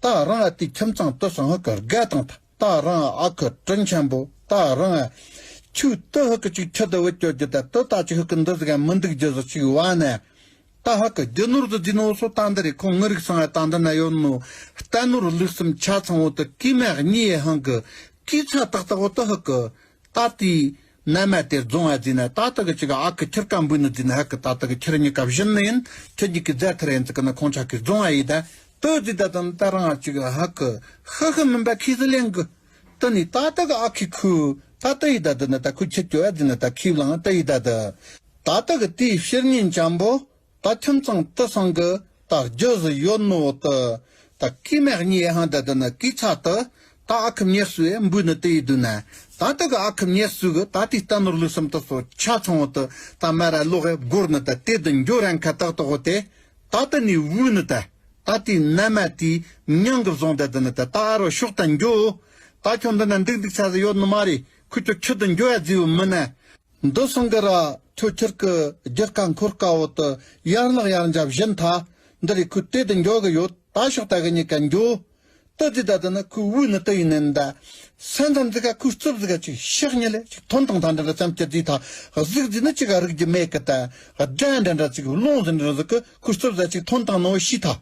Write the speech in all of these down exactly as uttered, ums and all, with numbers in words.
ད་རང་ཨ་དེ་ཁྱིམ་ཚང་དུ་སོང་ཧ་གི་དགའ་དང་ད། ད་རང་ཨ་ཁུ་དྲིན་ཆེན་པོ། ད་རང་ཨ་ཁྱོད་དུ་ཧ་གི་ཅིག་ཁྱི་དུ་བུ་སྐྱོ་རྒྱུ་ད་དུ་ད་ཅིག་ཧ་གི་འདི་ཟིག་ག་མི་འདུག་རྒྱུ་ཟིག་ཅིག་བ་ནས། ད་ཧ་གི་རྒྱུ་ནོར་དུ་འཛིན་ནོ་སོ་ད་འདི་རེད། ཁོང་ངི་རིགས་སང་ཨ་ད་འདི་ན་ཡོད་ནོ། རྟ་ནོར་ལུག་གསུམ་ཆ་ཚང་བོ་དུ་གི་མ་གཉིས་ཧང་གི་གི་ཚ་ཏག་ཏག་བོ་དུ་ཧ་གི། ད་དེའི་མནའ་མ་དེར་རྫོང་ཨ་ཟིན་ན་ད་ལྟ་གི་ཅིག་ཨ་ཁུ་ཁྱིར་ཀ་འབུད་ནི་ཟིན་ན་ཧ་གི་ད་ལྟ་གི་ཁྱིར་གཉིས་ཀ་བཞིན་ནི་ཡིན། ཁྱི་གཉིས་ཀི་རྫ་ཐར་ཡིན་ཙི་ཀི་ན་ཁོང་ཆ་གི་རྫོང་ཨ་ཡི་ད་དུ་ཟིན་ད་དང་ད་རང་ཅིག་ཧ་གི་ཧ་ཧི་མིན་པ་ཁི་ཟི་ལེན་གི། ད་ནི་ད་ལྟ་གི་ཨ་ཁི་ཁུ་ད་ལྟ་ཡི་ད་ད་ན་ད་ཁུ་ཁྱི་ཅོ་ཨ་ཟིན་ན་ད་ཁི་ལང་ད་ཡི་ད་ད། ད་ལྟ་གི་དེའི་ཕྱིར་ཉིན་འཇམ་པོ། ད་ཁྱིམ་ཚང་དུ་སང་གི་ད་རྒྱུ་ཟི་ཡོད་ནོ་དུ། ད་ཀི་མེག་གཉིས་ཧང་ད་དུ་ན་ཀི་ཚ་དུ། ད་ཨ་ཁུ་མྱེག་སུ་ཡེ་འབུ་ནི་དུ་ཡི་དུ་ན། ད་ལྟ་གི་ཨ་ཁུ་མྱེག་སུ་གི་ད་དེའི་རྟ་ནོར་ལུག་གསུམ་དུ་སོ་ཆ་ཚང་བོ་དུ། ད་མ་ར་ལོག་གི་སྒོར་ནི་ད་དེ་དུ་འགྱོ་རན་ཁ་ཏག་ཏག་གོ་དེ། ད་དུ་ནི་བུ་ནི་ད། ད་དེའི་མནའ་མ་དེའི་མྱང་གི་བཟུང་ད་དུ་ནི་ད་ད་ཨ་རོ་ཤོག་ད་འགྱོ། ད་ཁྱོད་འདི་ན་འདུག་འདུག་ཚ་ཟི་ཡོད་ནི་མ་རེད། ཁུ་ཁྱོད་ཁྱི་དུ་འགྱོ་ཡ་ཟི་བུ་མི་ན། འདི་སང་གི་ར་ཁྱོད་ཁྱེར་གི་རྒྱུ་སྐར་འཁོར་དཀའ་བོ་དུ་ཡར་ལག་ཡར་འཇབ་བཞིན་ཐ། འདི་རེད་ཁུ་དེ་དུ་འགྱོ་གི་ཡོད། ད་ཤོག་ད་གི་གཉིས་ཀ་འགྱོ། དུ་ཟི་ད་དུ་ན་ཁུ་བུ་ནི་དུ་ཡིན་ནན་ད། ས་མཚམས་ཟི་ག་ཁུ་རྩུབ་ཟི་ག་ཅིག་ཤག་ཉི་ལེ་ཅིག་ཐོན་དང་ཐ་འདྲ་འདྲ་ཙམ་ཅི་ཟི་ཐ། གཟིག་ཟི་ནི་ཅི་ག་རིག་རྒྱུ་མེད་གི་ད། སྒྲ་འདྲ་འདྲ་ཅིག་རླུང་ཟི་འདྲ་ཟི་གི་ཁུ་རྩུབ་ཟི་ཅིག་ཐོན་དང་ནོ་ཤི་ཐ།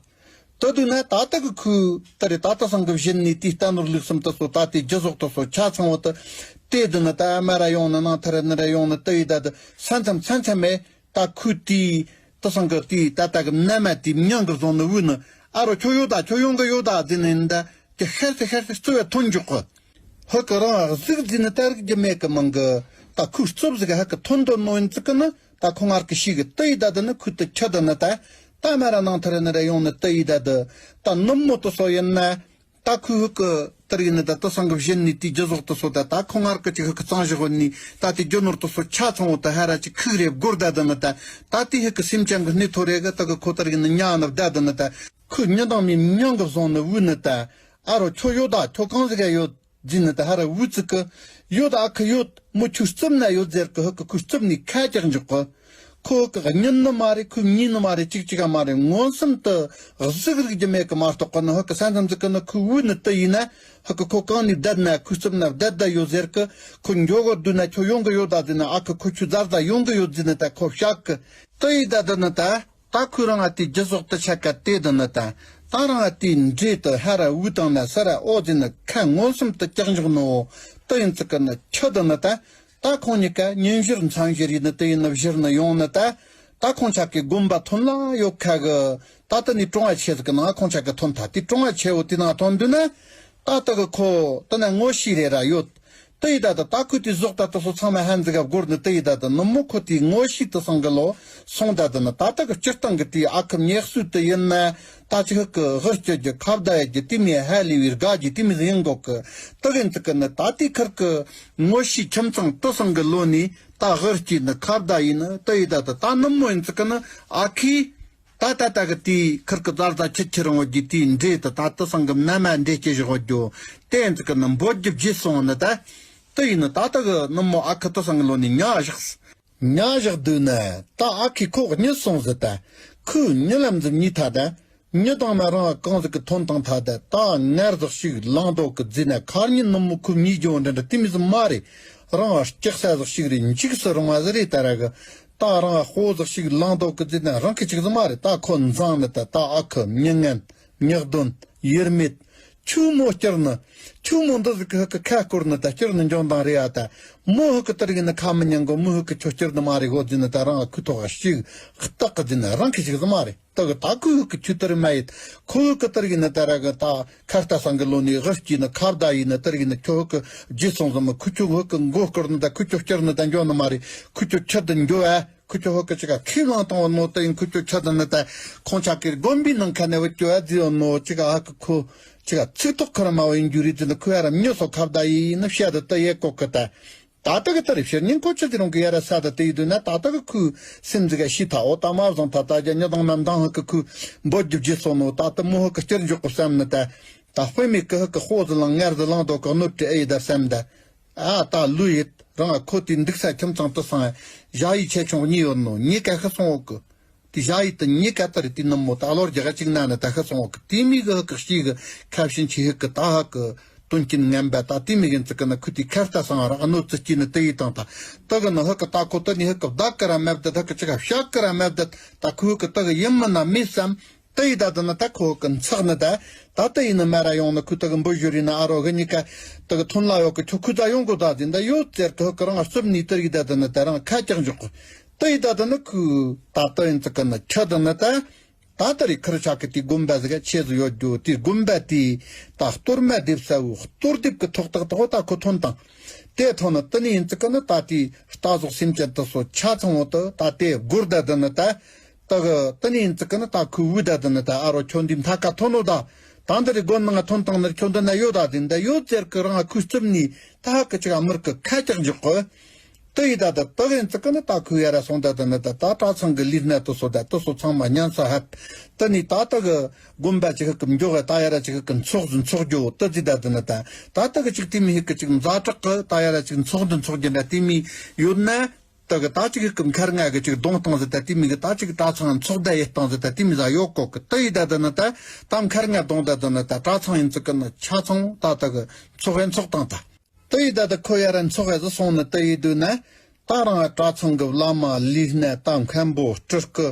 ད་དུས་ན་ད་ལྟ་གི་ཁུ་ད་རེ་ད་ལྟ་སང་གི་བཞིན་ནི་དེའི་རྟ་ནོར་ལུག་གསུམ་དུ་སོ་ད་དེའི་རྒྱུ་ཟོག་དུ་སོ་ཆ་ཚང་བོ་དུ། དེ་དུ་ན་ད་ཨ་མ་ར་ཡོང་ན་ནང་ཐ་ར་ནི་ར་ཡོང་ན་དུ་ཡི་ད་དུ་ས་མཚམས་ས་མཚམས་མེད། ད་ཁུ་དེའི་དུ་སང་གི་དེའི་ད་ལྟ་གི་མནའ་མ་དེའི་མྱང་གི་བཟུང་ནི་བུ་ནི་ཨ་རོ་ཁྱོད་ཡོད་ད་ཁྱོད་ཡོང་གི་ཡོད་ད་དེ་ནི་ད་དེ་ཤར་སི་ཤར་སི་རྩི་བའི་ཐོན་འཇུག་གི། ཧི་ཀི་རང་གཟིག་ཟིན་ནི་ད་རིག་རྒྱུ་མེད་གི་མང་གི། ད་ཁུ་རྩུབ་ཟིག་ཧ་གི་ཐོན་དོ་ནོ་ཡིན་ཙི་ཀི་ནི་ད་ཁོ་ངར་གི་ཤི་གི་དུ་ཡི་ད་དུ་ནི་ཁུ་དུ་ཁྱི་དུ་ནི་ད། ད་མ་ར་ནང་ཐ་ར་ནི་ར་ཡོང་ནི་དུ་ཡི་ད་དུ། ད་ནུབ་མོ་དུ་སོ་ཡིན་ན། ད་ཁུ་ཧི་ཀི་དུ་རིག་ནི་ད་དུ་སང་གི་བཞིན་ནི་དེའི་རྒྱུ་ཟོག་དུ་སོ་ད་ད་ཁོ་ངར་གི་ཅིག་ཧི་ཀི་གཙང་བཞི་ཧོ་ནི་ད་དེ་རྒྱུ་ནོར་དུ་སོ་ཆ་ཚང་བོ་ད་ཧ་ར་ཅིག་ཁུག་རེ་སྒོར་ད་དུ་ནི་ད། ད་དེ་ཧི་ཀི་སེམས་ཅན་གི་སྣེ་ཐོ་རེ་གི་ད་གི་ཁོ་དུ་རིག་ནི་ཉ་ནི་བདའ་དུ་ནི་ད། ཁོས་ཉི་དང་མི་མྱང་གི་བཟུང་ནི་བུ་ནི་ད། ཨ་རོ་ཁྱོད་ཡོད་ད་ཁྱོད་གང་ཟིག་ག་ཡོད་ཟིན་ནི་ད་ཧ་ར་བུ་ཙི་ཀི། ཡོད་ཨ་ཁུ་ཡོད་མོ་ཁྱོད་རྩུབ་ན་ཡོད་ཟེར་གི་ཧི་ཀི་ཁོས་རྩུབ་ནི་ཁ་རྒྱག་འཇོག་གི། ཁོ་ཧི་ཀི་གཉིད་ནི་མ་རེད་ཁོས་གཉིད་ནི་མ་རེད་ཅིག་ཅིག་ག་མ་རེད་མངོན་སུམ་དུ་གཟིག་རིག་རྒྱུ་མེད་གི་མ་གཏོགས་གི་ནི་ཧི་ཀི་ས་མཚམས་ཙི་ཀི་ནི་ཁོའི་བུ་ནི་དུ་ཡིན་ན་ཧི་ཀི་ཁོ་གང་ནས་བསྡད་ན་ཁོས་རྩུབ་ན་བསྡད་བསྡད་ཡོད་ཟེར་གི། ཁོ་འགྱོ་གི་འདུག་ན་ཁྱོད་ཡོང་གི་ཡོད་ད་ཟིན་ན་ཨ་ཁུ་ཁོ་ཁྱོད་ཛར་ཛ་ཡོང་གི་ཡོད་ཟིན་ནི་ད་ཁོ་བཤད་གི། དུ་ཡི་ད་དུ་ནི་ད། ད་ཁོས་རང་ང་དེའི་རྒྱུ་ཟོག་དུ་ཆ་ཀ་དེ་དུ་ནི་ད། ད་རང་ང་དེའི་འདྲེ་དུ་ཧ་ར་འུ་དང་ན་ས་ར་ཨོ་ཟིན་ནི་ཁ་མངོན་སུམ་དུ་ཀྱག་འཇོག་ནོ། དུ་ཡིན་ཙི་ཀི་ནི་ཁྱི་དུ་ནི་ད། ད་ཁོང་གཉིས་ཀ་ཉིན་བཞིར་མཚན་བཞིར་ཡིན་ནི་དུ་ཡིན་ནི་བཞིར་ནི་ཡོང་ནི་ད། ད་ཁོང་ཆ་ཀའི་དགོན་པ་ཐོན་ལ་ཡོད་ཁ་གི། ད་དུ་ནི་གྲོང་བ་ཆེ་ཟིག་གི་ནང་ཁོང་ཆ་ཀ་ཐོན་ཐ་དེ་གྲོང་བ་ཆེ་བོ་དེ་ནང་ཐོན་དུས་ན། ད་དུ་གི་ཁོ་དུ་ན་ངོ་ཤེས་རེ་ར་ཡོད། དེ་ཡི་ད་ད་ད་ཁོས་དེ་ཟོག་ད་ད་སོ་ཚང་མ་ཧན་ཟིག་ག་སྒོར་ནི་དེ་ཡི་ད་ད་ནུབ་མོ་ཁོ་དེའི་ངོ་ཤེས་དུ་སང་གི་ལོ་སོང་ད་ད་ནི་ད་ད་གི་སྤྱིར་བཏང་གི་དེའི་ཨ་ཁུ་མྱེག་སུ་དུ་ཡིན་ན་ད་ཅི་ཧི་ཀི་ཧི་སྐྱི་རྒྱུ་ཁ་བརྡ་ཡ་རྒྱུ་དེ་མི་ཧ་ལས་བའི་དགའ་རྒྱུ་དེ་མི་ཟིག་ཡིན་གོ་གི། དུ་གི་འདི་གི་ནི་ད་དེ་ཁིར་གི་ངོ་ཤེས་ཁྱིམ་ཚང་དུ་སང་གི་ལོ་ནི་ད་ཧི་སྐྱི་ནི་ཁ་བརྡ་ཡིན་ནི་དེ་ཡི་ད་ད་ད་ནུབ་མོ་ཡིན་ཙི་གི་ནི་ཨ་ཁི། ད་ད་ད་གི་དེའི་ཁིར་གི་ཙར་ཙ་ཁྱི་ཁྱི་རང་བ་གི་དེའི་འདྲེ་དུ་ད་དུ་སང་གི་མནའ་མ་འདྲེ་སྐྱེ་བཞག་རྒྱུ་དེ་ཡིན་ཙི་གི་ནི་འབོད་རྒྱུ་བརྗེད་སོང་ནི་ད། དུ་ཡིན་ནི་ད་ད་གི་ནུབ་མོ་ཨ་ཁུ་དུ་སང་གི་ལོ་ནི་ཉ་བཞག་ཉ་བཞག་དུས་ནི་ད་ཨ་ཁུས་ཁོ་གཉིད་སོང་ཟི་ད། ཁོས་གཉིད་ལམ་ཟི་གཉིད་ཐ་ད། གཉིད་དང་མ་རང་གང་ཟིག་གི་ཐོན་དང་ཐ་ད་ད་ངར་ཟིག་ཞིག་ལང་དོ་གི་རྫི་ན་ཁར་གཉིད་ནུབ་མོ་ཁོས་གཉིད་རྒྱུ་འདྲ་འདྲ་དེ་མི་ཟི་མ་རེད། རང་སྐྱག་ས་ཟིག་ཞིག་རེད་འཇིགས་སུ་རུང་བ་ཟི་རེད་ད་ར་གི། ད་རང་ཧོ་ཟིག་ཞིག་ལང་དོ་གི་ཟེར་ན་རང་གི་ཅིག་ཟིག་མ་རེད། ད་ཁོ་འཛང་ནི་ད་ད་ཨ་ཁུ་མྱི་ངན་མྱི་གདོན་ཡུལ་མེད། ཁྱོད་མོ་སྐྱུར་ནི། ཁྱོད་མོ་འདི་ཟིག་གི་ཧི་གི་ཁ་སྐོར་ནི་ད་སྐྱུར་ནི་འཇོན་དང་རེད་ཨ་ད། མོ་ཧི་གི་དེ་རིག་ནི་ཁ་མི་ཉན་གོ་མོ་ཧི་གི་ཁྱོད་སྐྱུར་ནི་མ་རེད་གོ་ཟེར་ནི་ད་རང་ཨ་ཁུ་ཐོག་ཞིག་སྟག་གི་ཟེར་ནི་རང་གི་ཞིག་ཟིག་མ་རེད། ད་གི་ད་ཁོ་ཧི་གི་ཁྱོད་དེ་རིག་མ་ཡིན། ཁོ་ཧི་གི་དེ་རིག་ནི་ད་ར་གི་ད། ཁ་ལྟ་སང་གི་ལོ་ནས་ཧི་སྐྱིད་ནི་ཁ་བརྡ་ཡིན་ནི་དེ་རིག་ནི་ཁྱོད་ཧི་གི་རྗེས་སོང་ཟིན་མི་ཁུ་ཁྱོད་ཧི་གི་མགོ་སྐོར་ནི་ད་ཁུ་ཁྱོད་སྐྱུར་ནི་ད་འཇོན་ནི་མ་རེད། ཁུ་ཁྱོད་ཁྱི་ད་འཇོ་ཨ། ཁུ་ཁྱོད་ཧི་གི་ཅི་ག་ཁས་བླངས་བཏང་བ་ནོ་ད་ཡིན། ཁུ་ཁྱོད་ཁྱི་ད་ནི་ད་ཁོང་ཆ་གི་དགོན་པའི་ནང་ཁ་ནས་བུ་ཁྱོད་ཨ་ཟི་ཡོད་ནོ་ཅི་ག་ཧ་གི་ཁུ་ཅི་ག་ཚིག་ཐོག་ཁུ་ར་མ་བ་ཡིན་རྒྱུ་རེད་ཟེར་ནི་ཁུ་ཨ་ར་མྱི་སོ་ཁ་བརྡ་ཡིན་ནི་བཤད་ད་ད་ཡེ་ཀོ་གི་ད། ད་ལྟ་གི་ལྟར་ཕྱིར་ཉིན་ཁོ་ཆུ་དེ་རང་གི་ཡ་ར་ས་ད་དེ་ཡི་དུས་ན་ད་ལྟ་གི་ཁོའི་སེམས་ཟིག་ག་ཤི་ཐ་འོ་ད་མ་བཟང་ཐ་ད་རྒྱ་ཉི་དང་ན་མདང་ཧི་གི་ཁོའི་འབོད་རྒྱུ་བརྗེད་སོང་ནོ་ད་ལྟ་མོ་ཧི་གི་སྐྱུར་འཇོག་གི་བསམ་ནི་ད། ད་དཔེ་མེད་གི་ཧི་གི་ཧོ་ཟི་ལང་ངར་ཟི་ལང་དོ་གི་གནོད་དྲི་ཨེ་ཡི་ད་བསམ་ད། ཨ་ད་ལུས་ཡིད་རང་ཁོ་དེ་འདུག་ས་ཁྱིམ་ཚང་དུ་སང་ཞ་ཡི་ཆེ་ཆུང་གཉིས་ཡོད་ནོ་གཉིས་ཀ་ཤི་སོང་འོ་གི། ཞ་ཡི་དུ་ཉི་ཀ་ཏ་རི་ཏི་ནི་མོ་ད་ལོར་རྒྱ་ག་ཅིག་ན་ནི་ད་ཤི་སོང་བ་གི་ཏི་མི་གི་ཧི་གི་ཤི་གི་ཁ་བཞིན་ཆི་ཧི་གི་ད་ཧ་གི་དོན་རྐྱེན་ངན་པ་ད་ཏི་མི་གི་ཚི་གི་ནི་ཁུ་ཏི་ཁ་ལྟ་སང་རག་གནོད་ཚི་སྐྱི་ནི་ཏི་ཡི་དང་ད་ཏི་གི་ནི་ཧི་གི་ད་ཁོ་ཏི་ནི་ཧི་གི་བདག་གི་ར་མེབ་ད་ད་གི་ཅི་ག་ཤག་གི་ར་མེབ་ད་ད་ཁུ་ཧི་གི་ཏི་གི་ཡིན་མི་ན་མི་བསམ། ཏི་ཡི་ད་དི་ནི་ད་ཁོ་གི་འཚག་ནི་ད་ད་ཏི་ཡི་ནི་མ་ར་ཡོང་ནི་ཁུ་ཏི་གི་འབུ་ཞུ་རི་ནི་ཨ་རོ་གི་ཉི་ཀ་ཏི་གི་ཐོན་ལ་ཡོ་གི་ཁྱོ་ཁུ་ད་ཡོང་གོ་ད་དི་ད་ཡོད་ཙེར་གི་ཧི་གི་རང་སུབ་ནི་ཏི་ཡི་ད་དི་ནི་ད་རང་ཁ་ཅག་འཇོག་གི་ཏི་ཡི་ད་དི་ནི་ཁུ་ད་ཏི་ཡི་ཚི་གི་ནི་ཁྱོ་དི་ནི་ད། ད་ལྟ་རེ་ཁིར་ཆག་གི་དེ་དགོན་པ་ཟིག་ཆེ་ཟིག་ཡོད་རྒྱུ་དེ་དགོན་པ་དེ་ད་གཏོར་མ་འདེབས་ས་བོ་གཏོར་འདེབས་ཀྱི་ཐོག་ཐག་ཐོག་ད་ཁོ་ཐོན་དང་། དེ་ཐོག་ན་དེ་ནས་ཡིན་ཙི་ཀ་ནི་ད་དེ་རྟ་ཟོག་སེམས་ཅན་དུ་སོ་ཆ་ཚང་བོ་དུ་ད་དེ་སྒོར་ད་དི་ནི་ད་ད་གི་དེ་ནས་ཡིན་ཙི་ཀ་ནི་ད་ཁོའི་བུ་ད་དི་ནི་ད་ཨ་རོ་ཁྱོད་འདི་མཐའ་ཀ་ཐོན་ནོ་ད་ད་འདི་རེ་དགོན་ནང་ཐོན་དང་ནི་ཁྱོད་འདི་ན་ཡོད་ད་དེ་འདི་ཡོད་ཟེར་གི་རང་ཁོའི་རྩིབ་ནས་ད་ཧ་གི་ཅིག་ཨ་མིར་གི་ཁ་ཅག་འཇོག་གི་ཏི་ཡི་ད་ད་ཏི་གིན་ཙི་ཀ་ནི་ད་ཁུ་ཡ་ར་སོང་ད་ད་ནི་ད་ད་གྲྭ་ཚང་གི་ལུས་གནས་དུ་སོ་ད་དུ་སོ་ཚང་མ་ཉན་ས་ཧད། ཏི་ནི་ད་ད་གི་དགོན་པ་ཅིག་ཧི་གི་མགྱོགས་ད་ཡ་ར་ཅིག་ཧི་གི་འཚོགས་སུ་འཚོགས་རྒྱུ་ཏི་ཙི་ད་ད་ནི་ད་ད་ད་གི་ཅིག་ཏི་མི་ཧི་གི་ཅིག་མཛའ་དྲག་གི་ད་ཡ་ར་ཅིག་འཚོགས་འདི་འཚོགས་རྒྱུ་ད་ཏི་མི་ཡོད་ན་ད་གི་ད་ཅིག་ཧི་གི་མཁར་ང་གི་ཅིག་གདོང་བཏང་ཟི་ད་ཏི་མི་གི་ད་ཅིག་གྲྭ་ཚང་འཚོགས་ད་ཡི་བཏང་ཟི་ད་ཏི་མི་ཟ་ཡོད་གོ་གི་ཏི་ཡི་ད་ད་ནི་ད་ད་མཁར་ང་གདོང་ད་ད་ནི་ད་གྲྭ་ཚང་ཡིན་ཙི་ཀ་ནི་ཆ་ཚང་ད་ད་གི་འཚོགས་ཧེ་འཚོགས་བཏང་ད། ཏི་ཡི་ད་ད་ཁོ་ཡ་ར་འཚོགས་ཧེ་ཟི་སོང་ནི་ཏི་ཡི་དུས་ན་ད་རང་གྲྭ་ཚང་གི་བླ་མ་ལུས་གནས་ད་མཁན་པོ་སྤྲུལ་སྐུ་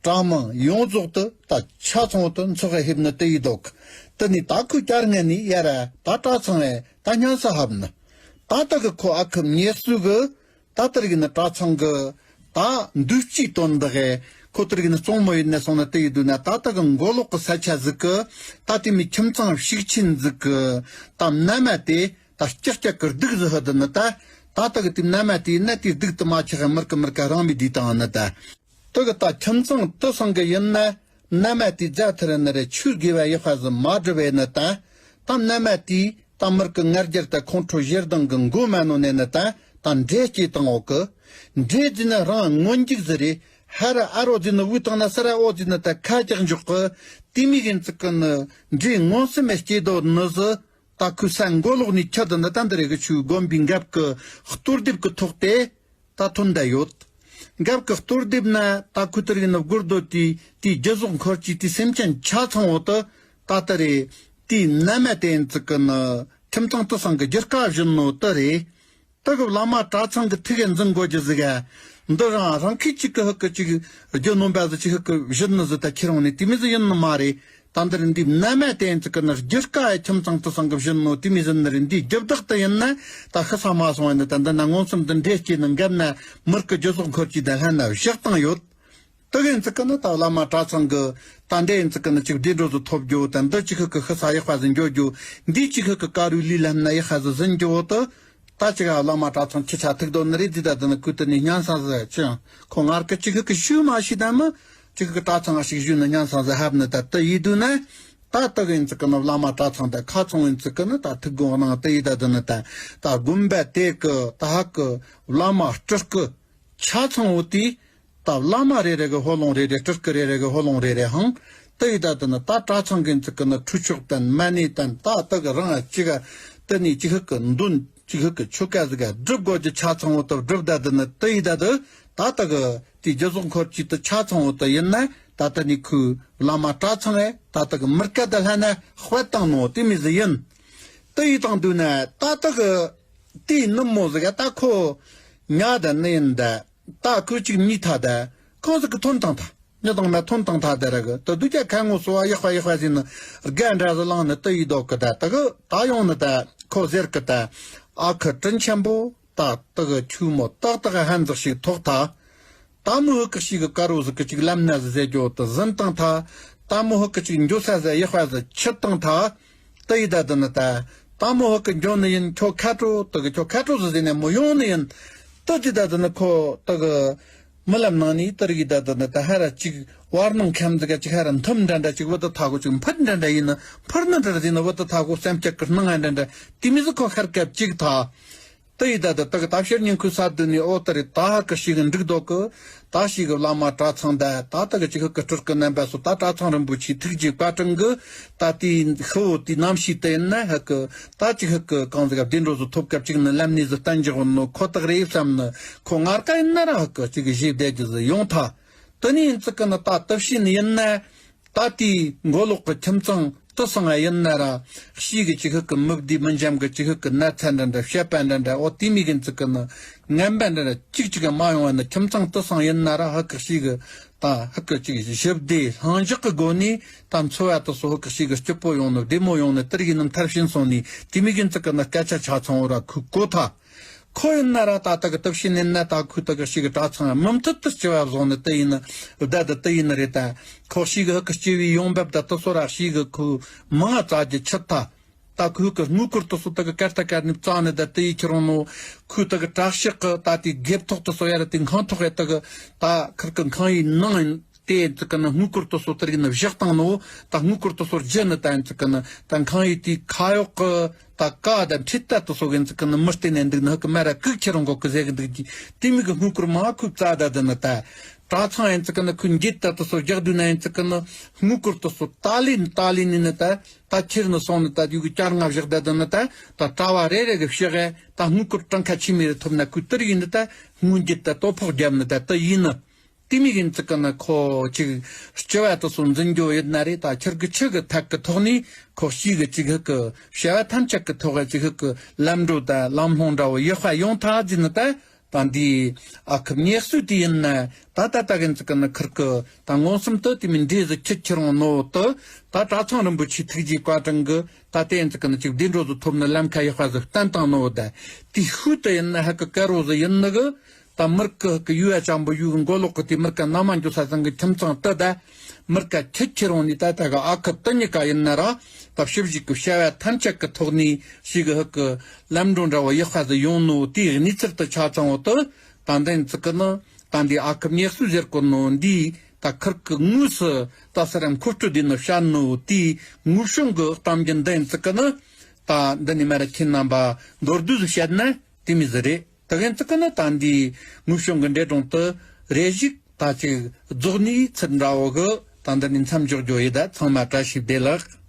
གྲྭ་མང་ཡོངས་རྫོགས་དུ་ད་ཆ་ཚང་དུ་འཚོགས་ཧེ་ཧིབ་ནི་ཏི་ཡི་འདུག་ཏི་ནི་ད་ཁོ་བསྐྱར་ངན་ནི་ཡ་ར་ད་གྲྭ་ཚང་ཨེ་ད་སྙན་ས་ཧབ་ནི་ད་ད་གི་ཁོ་ཨ་ཁུ་མྱེས་སུ་གི་ད་ལྟར་གི་ནི་གྲྭ་ཚང་གི་ད་འདུས་སྤྱིའི་དོན་འདི་གས་ཁོ་ལྟར་གི་ནི་གཙང་མོ་ཡིན་ནས་སོང་ན་དེ་ཡི་དུས་ན་ད་ལྟ་གི་མགོ་ལོག་གི་ས་ཆ་ཟིག་གི་ད་དེ་མི་ཁྱིམ་ཚང་ཤུགས་ཆེན་ཟིག་གི་ད་མནའ་མ་དེ་ད་སྐྱག་སྐྱག་གི་སྡུག་ཟི་ཧི་དི་ནི་ད་ད་ལྟ་གི་དེ་མནའ་མ་དེ་ཡིན་ན་དེ་སྡུག་དུ་མ་ཆགས་མིར་གི་མིར་ག་རང་མི་དེ་དང་ནི་ད་དེ་གི་ད་ཁྱིམ་ཚང་དེ་སང་གི་ཡིན་ན། མནའ་མ་དེ་རྫ་ཐེར་ནི་རེ་ཆུ་དགེ་བ་ཡག་པ་ཟི་མ་སྒྲུབ་བས་ནི་ད། ད་མནའ་མ་དེ་ད་མིར་གི་ང་རྒྱལ་ད་ཁོང་ཁྲོ་ཞེ་སྡང་གི་མགོ་མ་ནོ་ནས་ནི་ད། ད་འདྲེ་སྐྱེས་བཏང་འོག་གི་འདྲེ་དེ་ནི་རང་མངོན་འཇིག་ཟི་རེ་ཧ་ར་ཨ་རོ་དེ་ནི་དབུས་བཏང་ན་ས་ར་ཨོ་དེ་ནི་ད་ཁ་ཅག་འཇོག་གི་དེ་མི་གིན་ཙི་གི་ནི་འདྲེ་མངོན་སུམ་མེ་སྐྱེས་དོ་ནི་ཟི། ད་ཁོའི་ས་མགོ་ལོག་ནས་ཁྱི་དི་ནི་ད་འདི་རེ་གི་ཆུ་དགོན་པའི་འགབ་གི་གཏོར་རྡིབ་གི་ཐོག་སྟེ། ད་ཐོན་བསྡད་ཡོད། འགབ་གི་གཏོར་རྡིབ་ན་ད་ཁུ་ཐུར་ཡིན་ན་སྒོར་རྡོ་དེ་དེའི་རྒྱུ་ཟོག་འཁོར་གྱི་དེའི་སེམས་ཅན་ཆ་ཚང་བོ་དུ་ད་ལྟ་རེ་དེའི་མནའ་མ་དེ་ཡིན་ཙི་གི་ནི་ཁྱིམ་ཚང་དུ་སང་གི་རྒྱུ་སྐལ་བཞིན་ནོ་དུ་རེ། དུ་གི་བླ་མ་གྲྭ་ཚང་གི་ཐུགས་འཛིན་དགོས་རྒྱུ་ཟིག་ག་འདི་རང་རང་ཁུལ་གཅིག་གི་ཧུ་གི་གཅིག་རྒྱུ་ནོམ་པ་ཟི་གཅིག་ཧུ་གི་བཞིན་ནི་ཟི་ད་ཁྱེད་རང་ནི་དེ་མི་ཟི་ཡིན་ནི་མ་རེད། ད་འདིར་འདི་མནའ་མ་དེ་ཡིན་ཙི་ཀི་ནི་རྒྱུ་སྐལ་ཡ་ཁྱིམ་ཚང་དུ་སང་གི་བཞིན་ནོ་དེ་མི་ཟིན་ནི་རེད། འདི་རྒྱུ་བདག་དེ་ཡིན་ན་ད་ཤི་ས་མ་སོང་བ་ནི་ད་འདི་ན་མངོན་སུམ་དུ་འདྲེ་སྐྱེས་ནི་འགབ་ན་མིར་གི་རྒྱུ་ཟོག་འཁོར་གྱི་ད་ལྷན་ན་བཞག་བཏང་ཡོད། དེ་ཡིན་ཙི་ཀི་ནི་ད་བླ་མ་གྲྭ་ཚང་གི་ད་འདྲེ་ཡིན་ཙི་ཀི་ནི་ཅིག་བདེ་འགྲོ་ཟི་ཐོབ་རྒྱུ་ད་འདི་ཅིག་ཧུ་གི་ཤི་ས་ཡག་པ་ཟི་འགྱོ་རྒྱུ་འདི་ཅིག་ཧུ་གི་དཀའ་རུའི་ལུས་ལྷན་ན་ཡག་པ་ཟི་ཟིན་རྒྱུ་བོ་དུ། ད་ཅིག་ཨ་བླ་མ་གྲྭ་ཚང་ཁྱི་ཆ་ཐུག་དོ་ནི་རེད། འདི་ད་དི་ནི་ཁུ་དི་ནི་སྙན་སང་ཟི་ཅི་ཡང་ཁོ་ངར་གི་ཅིག་གི་ཞུ་མ་ཤི་ད་མི་ཅིག་གི་གྲྭ་ཚང་ཞིག་ཞུ་ནི་སྙན་སང་ཟི་ཧབ་ནི་ད་དི་ཡི་དུ་ནི་ད་དི་གི་ཡིན་ཙི་ཀི་ནི་བླ་མ་གྲྭ་ཚང་ད་ཁ་ཚང་ཡིན་ཙི་ཀི་ནི་ད་ཐུག་དགོངས་གནང་དི་ཡི་ད་དི་ནི་ད་ད་དགོན་པ་དེ་གི་ད་ཧ་གི་བླ་མ་སྤྲུལ་སྐུ་ཆ་ཚང་བོ་དེ། ད་བླ་མ་རེ་རེ་གི་ཕོ་ལོང་རེ་རེ་སྤྲུལ་སྐུ་རེ་རེ་གི་ཕོ་ལོང་རེ་རེ་ཧང་། དེ་ཡི་ད་དི་ནི་ད་གྲྭ་ཚང་གི་ཚིག་གི་ནི་ཁྲུ་ཆོག་དན་མ་ནི་དན་ད་དི་གི་རང་ཅི་ག་དི་ནི་ཅི་ཧི་གི་འདུན་ཅི་ཧི་གི་ཆོ་ག་ཟི་ག་སྒྲུབ་དགོས་ཀྱི་ཆ་ཚང་བོ་དི་སྒྲུབ་ད་དི་ནི་དི་ཡི་ད་དི་ད་དི་གི་དེ་རྒྱུ་ཟོག་འཁོར་གྱི་དི་ཆ་ཚང་བོ་དི་ཡིན་ན་ད་དི་ནི་ཁུ་བླ་མ་གྲྭ་ཚང་ཨེ་ད་དི་གི་མིར་ཀ་དི་ལྷ་ན་དཔེ་བཏང་ནོ་དི་མི་ཟི་ཡིན། དི་ཡི་དང་དུ་ནི་ད་དི་གི་དེའི་ནུབ་མོ་ཟི་ག་ད་ཁོ་ཉ་ད་ནི་ཡིན་ད། ད་ཁོས་གཅིག་གཉིས་ཐ་ད། གང་ཟིག་གི་ཐོན་བཏང་ཐ། མྱི་དང་མ་ཐོན་བཏང་ཐ་ད་ར་གི། ད་དུ་ཀྱ་ཁ་ངོ་སོ་བ་ཡག་པ་ཡག་པ་ཟིན་ནི། དགའ་འདྲ་ཟི་ལང་ནི་དི་ཡི་དོག་གི་ད། ད་གི་ད་ཡོང་ནི་ད། ཁོ་ཟེར་གི་ད། ཨ་ཁུ་དྲིན་ཆེན་པོ། ད་དི་གི་ཆུ་མོ་ཏག་ཏག་ཧན་ཟིག་ཞིག་ཐོག་ཐ། ད་མོ་ཧུ་གི་ཞིག་གི་ཀ་རོ་ཟིག་གི་ཅིག་ལམ་ན་ཟི་ཟེ་ཇོ་ད་ཟིན་བཏང་ཐ། ད་མོ་ཧུ་གི་ཅིག་འགྱོ་ས་ཟི་ཡག་པ་ཟི་ཆི་བཏང་ཐ། ཏི་ཡི་ད་དི་ནི་ད། ད་མོ་ཧོ་གི་འཇོན་ནི་ཡིན་ཁྱོ་ཁ་དྲོ་ཏི་གི་ཁྱོ་ཁ་དྲོ་ཟི་ཟི་ནས་མོ་ཡོང་ནི་ཡིན། ཏི་ཏི་ད་དི་ནི་ཁོ་ཏི་གི་མི་ལམ་ནང་ནི་ཏི་རི་གི་ད་དི་ནི་ད་ཧ་ར་ཅིག་བར་སྣང་ཁམས་ཟི་ག་ཅིག་ཧ་ར་མཐུམ་འདྲ་འདྲ་ཅིག་བུ་ཏི་ཐ་གོ་ཅིག་འཕུར་འདྲ་འདྲ་ཡིན་ནི་འཕུར་ནི་འདྲ་ཟི་ནི་བུ་ཏི་ཐ་གོ་སེམས་ཅག་གི་སྣང་ང་འདྲ་འདྲ་ཏི་མི་ཟི་ཁོ་ཤར་སྐབས་ཅིག་ཐ། ཏི་ཡི་ད་དི་ཏི་གི་ད་ཕྱིར་ཉིན་ཁུ་ས་དི་ནི་ཨོ་ཏི་རི་ད་ཧ་གི་ཤི་གི་འགྲིག་དོ་གི། ད་ཞིག་གི་བླ་མ་གྲྭ་ཚང་ད་ད་ད་གི་ཅིག་ཧུ་གི་སྤྲུལ་སྐུ་རྣམ་པ་སོ་ད་གྲྭ་ཚང་རིན་པོ་ཆེ་ཐུགས་རྗེ་བཀའ་དྲིན་གི་ད་དེའི་ཤི་བོ་དེའི་རྣམ་ཤེས་དེ་ཡིན་ན་ཧུ་གི་ད་ཅིག་ཧུ་གི་གང་ཟིག་བདེ་འགྲོ་ཟི་ཐོབ་སྐབས་ཅིག་ནི་ལམ་ནས་ཟི་བསྟན་འཇོག་ནོ་ཁོ་ཐག་རེད་བསམ་ནི་ཁོ་ངར་ཀ་ཡིན་ན་ར་ཧུ་གི་ཅིག་གི་ཞེ་བདེ་གི་ཟི་ཡོང་ཐ། དེ་ནས་ཡིན་ཙི་ཀི་ན་ད་དེ་བྱས་ནས་ཡིན་ན། ད་དེའི་མགོ་ལོག་གི་ཁྱིམ་ཚང་དེ་སང་ཡིན་ན་ར། གཤིས་ཀྱི་ཅིག་ཧུ་གི་མི་བདེ་མི་འཇམ་གི་ཅིག་ཧུ་གི་ན་ཚ་འདྲ་འདྲ། བཤད་པ་འདྲ་འདྲ། འོ་དེ་མོ་གི་ཡིན་ཙི་ཀི་ན་ངན་པ་འདྲ་འདྲ་ཅིག་ཅིག་གི་མ་ཡོང་བ་ན། ཁྱིམ་ཚང་དེ་སང་ཡིན་ན་ར་ཧུ་གི་གཤིས་ཀྱི་ད་ཧུ་གི་ཅིག་ཞི་བདེ་ལྷིང་འཇགས་ཀྱི་སྒོ་ནས་ད་འཚོ་བ་དེ་ཚོ་ཧུ་གི་གཤིས་ཀྱི་སྐྱིད་པོ་ཡོང་ནི། བདེ་མོ་ཡོང་ནི། དེ་རིགས་ཡིན་ནམ་ཐར་ཕྱིན་སོང་ནས། དེ་མོ་གི་ཡིན་ཙི་ཀི་ན་སྐད་ཆ་ཆ་ཚང་བོ་ར་ཁོས་གོ་ཐལ། ཁོ་ཡིན་ན་ར་ད་ལྟ་གི་དེ་བྱས་ནས་ན། ད་ཁོས་དེ་གི་གཤིས་ཀྱི་གྲྭ་ཚང་མུ་མཐུད་དུ་སྐྱིད་པ་བཟུང་ནས། དེ་ཡིན་ནི་བསྡད་དེ་དེ་ཡིན་ནི་རེད། ད་ཁོ་གཤིས་ཀྱི་ཧུ་གི་སྐྱིད་པའི་ཡོང་འབབ་ད་དེ་ཚོ་ར་གཤིས་ཀྱི་ཁོས་མང་ང་བཙལ་རྒྱུ་ཆི་ཐལ། ད་ཁོས་གི་དངུལ་སྒོར་དེ་ཚོ་དེ་གི་སྐར་ད་སྐར་ནས་བཙལ་ནས་ད་དེ་ཡི་ཁྱེར་ཡོང་ནོ། ཁོས་དེ་གི་གྲྭ་ཤག་གི་ད་དེའི་དགེ་ཐོག་དེ་ཚོ་ཡ་ར། དེ་ཁང་ཐོག་ཡ་དེ་གི་ད་ཁུར་གི་ཁང་ཡི་ནང་ཡིན། དེ་ཡིན་ཙི་ཀི་ན་དངུལ་སྒོར་དེ་ཚོ་དེ་རིགས་ནི་བཞག་བཏང་ནོ། ད་དངུལ་སྒོར་དེ་ཚོ་བརྗེ་ནི་ད་ཡིན་ཙི་ཀི་ན་ད་ཁང་ཡི་དེའི་ཁ་གཡོག་གི་ད་ཀ་ད་འཕྲེད་ད་དེ་ཚོ་གི་ཡིན་ཙི་ཀི་ན་མི་སྟེར་ནས་འདུག་ནི་ཧུ་གི་མ་ར་གུག་ཁྱེར་ཡོང་གོ་གི་ཟེར་གི་འདུག་གི། དེ་མོ་གི་དངུལ་སྒོར་མང་ཁོས་བཙལ་ད་དེ་ནི། ད་གྲྭ་ཚང་ཡིན་ཙི་ཀི་ན་ཁོས་འགྱེད་ད་དེ་ཚོ་རྒྱག་དུས་ན་ཡིན་ཙི་ཀི་ན་དངུལ་སྒོར་དེ་ཚོ་ད་ལས་ནི་ད་ལས་ནི་ནི་ད་ད་ཁྱེར་ནི་སོང་ནི། ད་ཡུ་གི་བཅར་ང་བཞག་ད་དེ་ནི་ད་ད་གྲྭ་བ་རེ་རེ་གི་ཕྱག་གི་ད་དངུལ་སྒོར་གྲངས་ཀ་ཆི་མོ་རེ་ཐོབ་ན་ཁོས་དེ་རིགས་ཡིན་ནི་ད་དངུལ་འགྱེད་ད་དོ་ཕོག་བརྒྱབ་ནི་ད་དེ་ཡིན་ནི། དེ་མོ་གི་ཡིན་ཙི་ཀི་ན་ཁོ་ཅིག་སྐྱེ་བ་དེ་ཚོ་འཛིན་རྒྱུ་ཡོད་ན་རེད། ད་ཁྱེར་གི་ཆུ་གི་ཐད་གི་ཐོག་ནས་ཁོ་གཤིས་གི་ཅིག་ཧུ་གི་བྱ་བ་ཐམས་ཅད་གི་ཐོག་གི་ཅིག་ཧུ་གི་ལམ་འགྲོ་ད་ལམ་ལྷོང་འདྲ་བོ་ཡག་པ་ཡོང་ཐལ་ཟེར་ནི། ད་ད་འདི་ཨ་ཁུ་ངེས་གསོས་དེ་ཡིན་ན། ད་ད་ད་གི་ཡིན་ཙི་ཀི་ན་ཁུར་གི་ད་མངོན་སུམ་དུ་དེ་མོ་འདྲེ་ཟིག་ཁྱེར་ཁྱེར་ཡོང་ནོ་དེ། ད་གྲྭ་ཚང་རིན་པོ་ཆེའི་ཐུགས་རྗེའི་བཀའ་དྲིན་གི་ད་དེ་ཡིན་ཙི་ཀི་ན་ཅིག་བདེ་འགྲོ་ཟིག་ཐོབ་ནི་ལམ་ཁ་ཡག་པ་ཟིག་བསྟན་བཏང་ནོ། ད་དེ་ཤུལ་དུ་ཡིན་ན་ཧ་གི་དཀར་རོ་ཟིག་ཡིན་ནི་གི། ད་མུར་གི་གི་ཡུལ་ཡ་ཅང་པོ་ཡུལ་གི་མགོ་ལོག་གི་དེ་མུར་ག་ན་མ་འགྱོ་ས་ཚང་གི་ཁྱིམ་ཚང་དེ་ད་མུར་ག་ཁྱེར་ཁྱེར་ཡོང་ནི། ད་ད་གི་ཨ་ཁུ་དེ་གཉིས་ཀ་ཡིན་ན་ར་ད་ཞིབ་ཞིབ་གི་བྱ་བ་ཐམས་ཅད་གི་ཐོག་ནས་ཞིག་གི་ཧུ་གི་ལམ་འགྲོ་འདྲ་བོ་ཡག་པ་ཟིག་ཡོང་ནོ། དེའི་གནས་ཚུལ་དེ་ཆ་ཚང་བོ་དེ་ད་འདི་ཡིན་ཙི་ཀི་ན་ད་འདི་ཨ་ཁུ་ངེས་གསོས་ཟེར་གོ་ནོ་འདི་ད་ཁུར་གི་དངོས་སུ་ད་ས་ར་མཁོ་སྤྲོད་དེ་ནི་བྱས་ནོ། དེའི་དངོས་བྱུང་གི་གཏམ་རྒྱུད་འདི་ཡིན་ཙི་ཀི་ན་ད་འདི་ནས་མ་ར་ཁྱེད་རྣམ་པ་མདོར་བསྡུས་སུ་བཤད་ན་དེ་མོ་ཟིག་རེད། དེ་གི་ཡིན་ཙི་ཀི་ན་ད་འདི་དངོས་བྱུང་གི་འདྲེ་སྒྲུང་དེ་རེ་ཞིག་ད་ཅིག་རྫོགས་ནི་ཚུལ་འདྲ་བོ་གི་ད་འདི་ནས་མཚམས་འཇོག་རྒྱུ་ཡིན། ད་ཚང་མ་བཀྲ་ཤིས་བདེ་ལེགས།